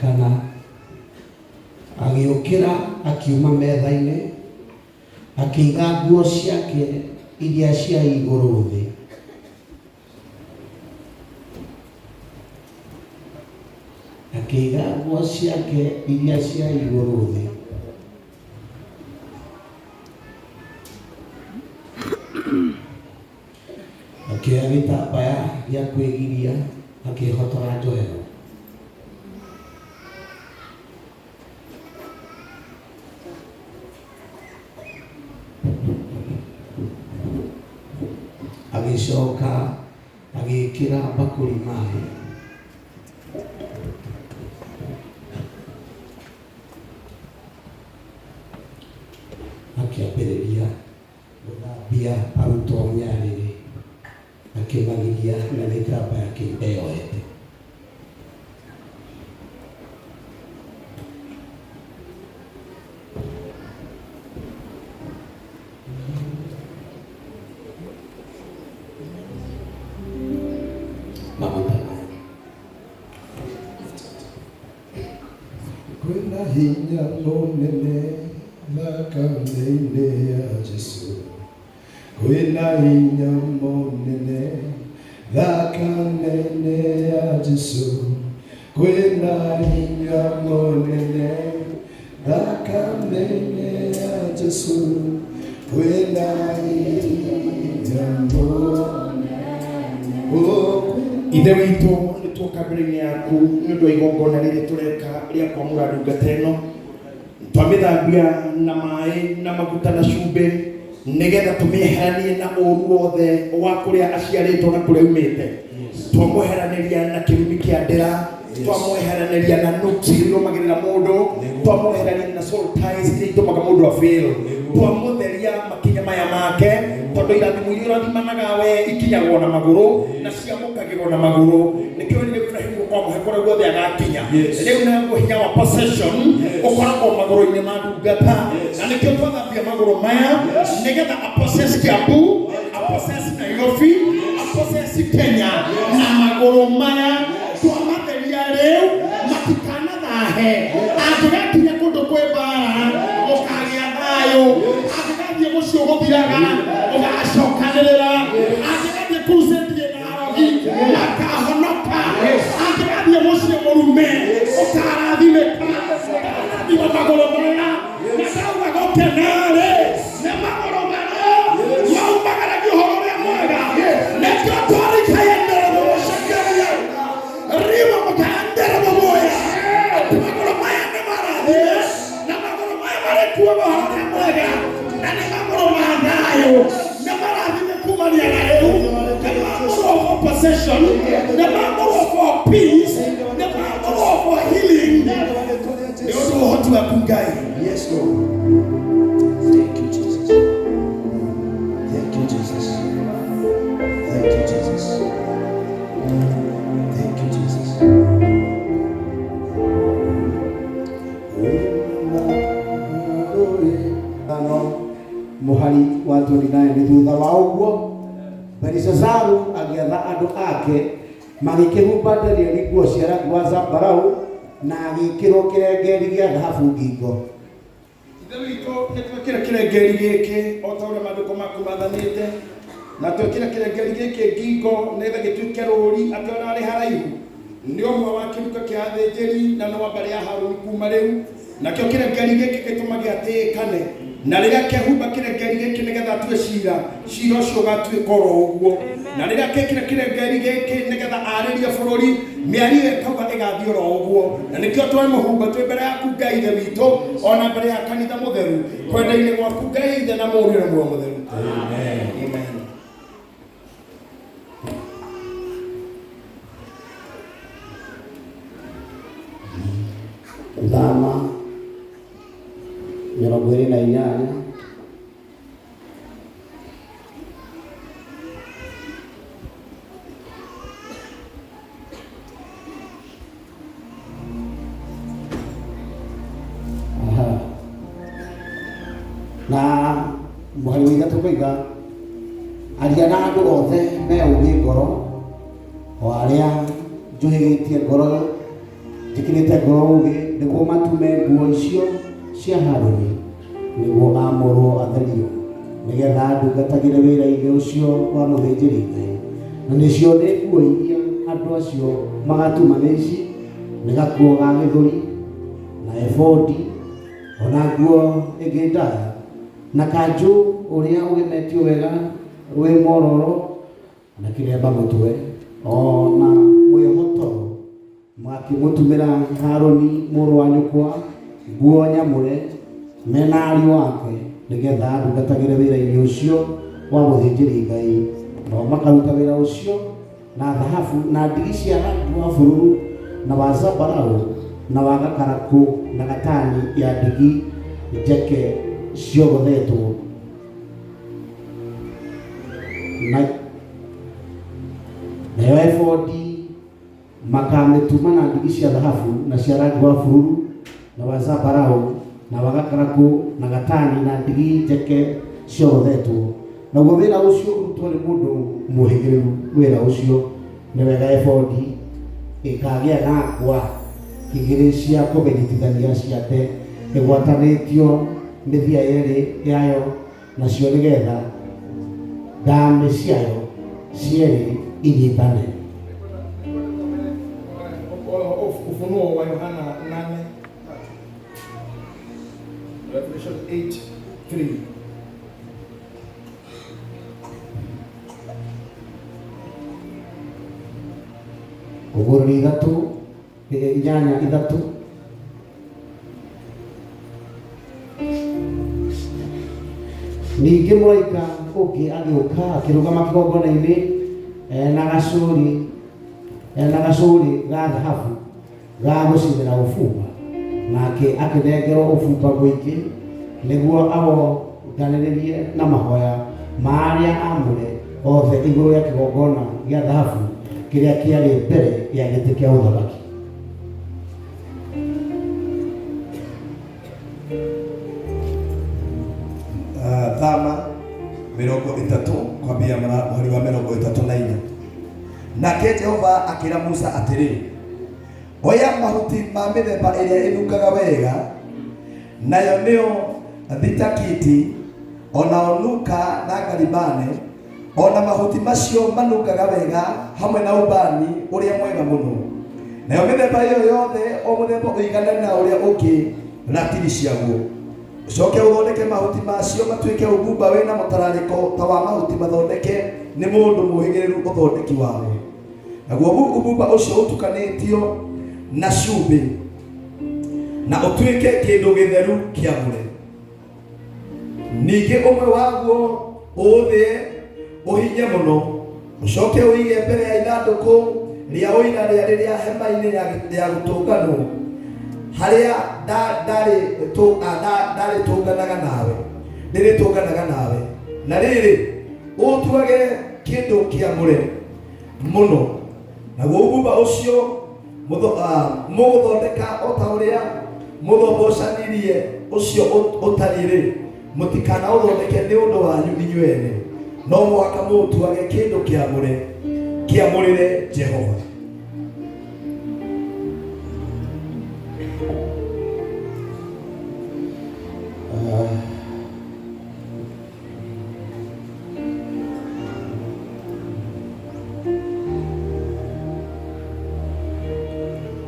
Kana agĩũkĩra akiuma metha-inĩ, akĩiga nguo ciake iria cia igũrũ thĩ. Akĩiga nguo ciake iria cia igũrũ thĩ. Akĩoya gĩtambaya gĩa kwĩgiria akĩĩhotora njohero. Agĩcoka agĩĩkĩra mbakũri maĩ. Akĩambĩrĩria gũthambia arutwo nyarĩrĩ, akĩmagiria na gĩtambaya kĩu eyohete. Maguta maya. Kwĩna hinya mũnene thakame-inĩ ya Jesu. Kwĩna hinya mũnene thakame-inĩ ya Jesu. Kwĩna hinya mũnene thakame-inĩ ya Jesu. Kwĩna hinya mũnene. Oh, Ithe witũ, nĩ tuoka mbere-inĩ yaku nĩ ũndũ wa igongona rĩrĩ tũreka rĩa kwamũra ndungata ĩno. Twamĩthambia na maĩ na maguta na cumbĩ nĩgetha tũmĩeheranie na ũru wothe wa kũrĩa aciarĩtwo na kũrĩa aumĩte. Twamweheranĩria na kĩrumi kĩa ndĩra, twamweheranĩria na nuksi iria irũmagĩrĩra mũndũ, twamweheranĩria na soul ties iria itũmaga mũndũ a fail, twamũtheria makinya maya make, tondũ irathimo iria ũrathimanaga we ikinyagwo na magũrũ na ciamũkagĩrwo na magũrũ. Nĩkĩo rĩrĩa Ibrahimu ũkamũhe kũrĩa guothe agakinya. Rĩu naguo hinya wa possession ũkoragwo magũrũ-inĩ ma ndungata, na nĩkĩo twathambia magũrũ maya nĩgetha apossess Kiambu, apossess Nairobi, apossess Kenya na magũrũ maya twamatheria rĩu matikanathahe. Angĩgakinya kũndũ kwĩ mbara gũkagĩa thayũ, angĩgathiĩ mũciĩ ũgũthiraga ũgacokanĩrĩra, angĩgathiĩ crusade ĩna arogi makahonoka, angĩgathiĩ mũciĩ mũrume ũkarathimĩka. Ndarathima magũrũ maya na ndauga gũkena-rĩ nĩ magũrũ marĩa maumagaragia ũhoro ũrĩa mwega. Nĩkĩo twarikayanĩra mũgũcekeria riwa mũkayanĩra mũmoya atĩ magũrũ maya nĩ marathime na magũrũ maya marĩkuaga ũhoro ũrĩa mwega na nĩ magũrũ ma thayũ, nĩ marathime kumania na rĩu, nĩ magũrũ for possession, nĩ magũrũ for peace, nĩ magũrũ for healing, nĩ ũndũ wa ũhoti waku Ngai. Yes, Lord. Thank you, Jesus. Thank you, Jesus. Thank you, Jesus. Thank you, Jesus. Tano mũhari wa 29. Nĩ thutha wa ũguo Belishazaru agĩatha andũ ake, magĩkĩhumba Danieli nguo cia rangi wa zambarau na agĩkĩrwo kĩrengeri gĩa thahabu ngingo. Ithe witũ, nĩ twĩkĩre kĩrengeri gĩkĩ o ta ũrĩa maandĩko maku mathanĩte, na twĩkĩre kĩrengeri gĩkĩ ngingo nĩgetha gĩtuĩke rũũri atĩ ona arĩ haraihu nĩ ũmwe wa kĩruka kĩa athĩnjĩri na nĩ wa mbarĩ ya Haruni kuma rĩu. Nakĩo kĩrengeri gĩkĩ gĩtũmage atĩĩkane, na rĩrĩa akehumba kĩrengeri gĩkĩ nĩgetha atue ciira, ciira ũcio ũgatuĩka oro ũguo. Na rĩrĩa akekĩra kĩrengeri gĩkĩ nĩgetha arĩrie bũrũri, mĩario ĩyo ĩkauga ĩgathiĩ oro ũguo. Na nĩkĩo twamũhumba twĩ mbere yaku Ngai Ithe witũ, o na mbere ya kanitha mũtheru, kwenda-inĩ gwaku Ngai Ithe na Mũriũ na Muoyo Mũtheru. Amen. Amen. Thama 28. Aha. Na mũhari wa 3 koiga, aria na andũ othe me ũũgĩ ngoro, o arĩa njũhĩgĩtie ngoro. Njĩkĩrĩte ngoro ũũgĩ nĩguo matume nguo icio cia Harũni nĩguo aamũrwo atherio, nĩgeetha andungatagĩre wĩra-inĩ ũcio wa mũthĩnjĩri-Ngai. Na nĩcio nĩ nguo iria andũ acio magatuma nĩ ici, nĩ gakuo ga gĩthũri, na ebodi, o na nguo ĩngĩ ndaaya, na kanjũ ũrĩa ũgemetio wega wĩ mwororo, na kĩremba mũtwe, o na mwĩhotoro. Makĩmũtumĩra Harũni mũrũ wa nyũkwa nguo nyamũre me na ariũ ake, nĩgetha andungatagĩre wĩra-inĩ ũcio wa mũthĩnjĩri-Ngai. Nao makaruta wĩra ũcio na thahabu na ndigi cia rangi wa bururu na wa zambarau na wa gakarakũ na gatani ya ndigi njeke ciogothetwo na nayo ebodi Makamĩtuma na ndigi cia thahabu na cia rangi wa bururu na wa zambarau na wa gakarakũ na gatani na ndigi njeke ciogothetwo. Naguo wĩra ũcio ũrutwo nĩ mũndũ mũhĩgĩrĩru wĩra ũcio. Nĩ wega ebodi ĩkagĩa na ngwa igĩrĩ cia kũmĩnyitithania ciande ĩgwatanĩtio mĩthia yerĩ yayo nacio nĩgetha ndamĩ ciayo cierĩ inyitane. Ufunuo wa Yohana 8:3. Revelation 8:3. Ũguũrĩrio ithatũ inyanya ithatũ. Ningĩ mũraika ũngĩ agĩũka akĩrũgama kĩgongona-inĩ ena gacũrĩ ena gacũrĩ ga thahabu ga gũcinĩra ũbumba, nake akĩnengerwo ũbumba mũingĩ nĩguo awonganĩrĩrie na mahoya ma arĩa aamũre othe igũrũ rĩa kĩgongona gĩa thahabu kĩrĩa kĩarĩ mbere ya gĩtĩ kĩa ũthamaki. Thama 30 kwambia mũhari wa 34. Nake Jehova akĩra Musa atĩrĩ, oya mahuti ma mĩthemba ĩrĩa ĩnungaga wega, nayo nĩyo thitakiti, ona onuka na ngarimane, o na mahuti macio manungaga wega hamwe na ubani ũrĩa mwega mũno, nayo mĩthemba ĩyo yothe o mũthemba ũiganaine na ũrĩa ũngĩ ratiri ciaguo. Ũcoke ũthondeke mahuti macio matuĩke ũbumba wĩ na mũtararĩko ta wa mahuti mathondeke nĩ mũndũ mũhĩgĩrĩru ũthondeki wamo. Naguo ũbumba ũcio ũtukanĩtio na cumbĩ na ũtuĩke kĩndũ gĩtheru kĩamũre. Ningĩ ũmwe waguo ũũthĩe ũhinye mũno, ũcoke ũige mbere ya ithandũkũ rĩa ũira rĩa rĩrĩa hema-inĩ ya gũtũnganwo, harĩa ndarĩtũnganaga nawe, ndĩrĩtũnganaga nawe. Na rĩrĩ, ũũtuage kĩndũ kĩamũre mũno, naguo ũbumba ũcio mũgũthondeka o ta ũrĩa mũthombocanirie ũcio ũtariĩ-rĩ, mũtikanaũthondeke nĩ ũndũ wanyu inyuĩ ene, no mũhaka mũũtuage kĩndũ kĩamũre kĩamũrĩre Jehova.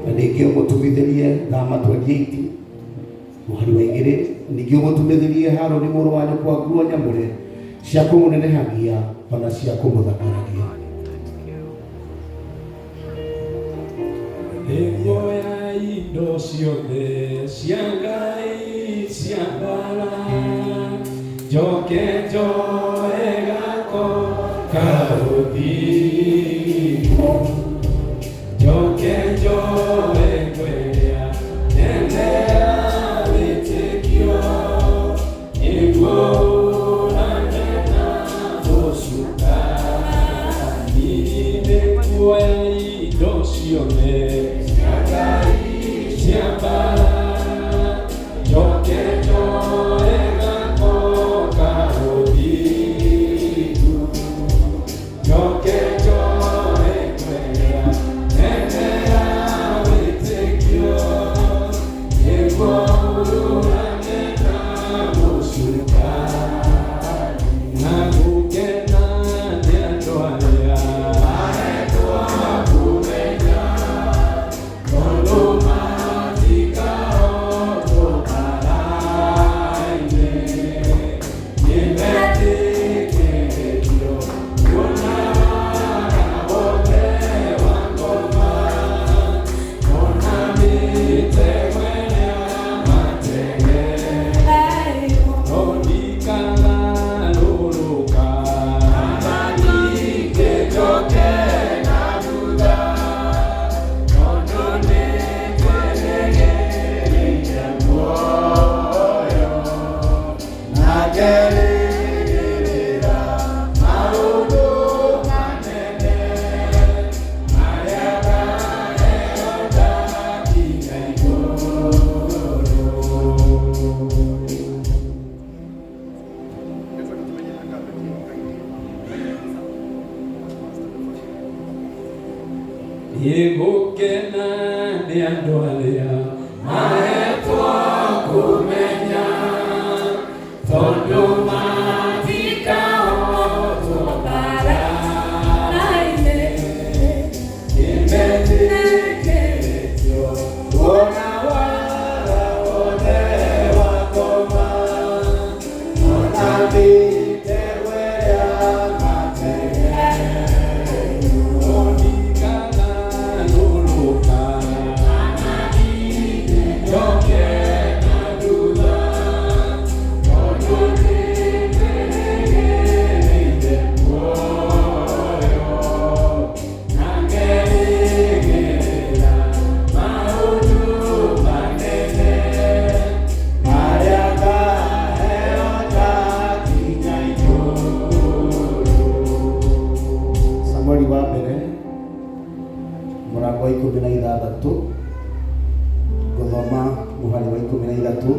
Na ningĩ ũmũtumithĩrie thama 28 mũhari wa igĩrĩ. Ningĩ ũmũtumithĩrie Harũni mũrũ wa nyũkwa nguo nyamũre cia kũmũnenehagia ona cia kũmũthakaragia. Nĩnguoya indo ciothe cia Ngai cia mbara, njoke njoe gako ka ũthingu, njoke njoe ngwĩrĩa nene ya wĩtĩkio, nĩguo hũrane na mũcukani. Nĩnguoya indo ciothe cia Ngai cia mbara, njoke njoe gako ka ũthingu, njoke njoe ngwĩrĩa nene ya wĩtĩkio. Arĩa mahetwo kũmenya, tondũ matikahotwo mbara-inĩ, nĩmetĩkĩrĩtio kuona wara wothe wakoma, ona mĩtego ĩrĩa mategeirwo ndikagarũrũka. Njoke na thutha, tondũ nĩndĩrĩgĩrĩire muoyo, na ngerĩgĩrĩra maũndũ manene marĩa ngaheo ndakinya igũrũ. Samueli wa mbere mũrango wa 16, ngũthoma mũhari wa 13.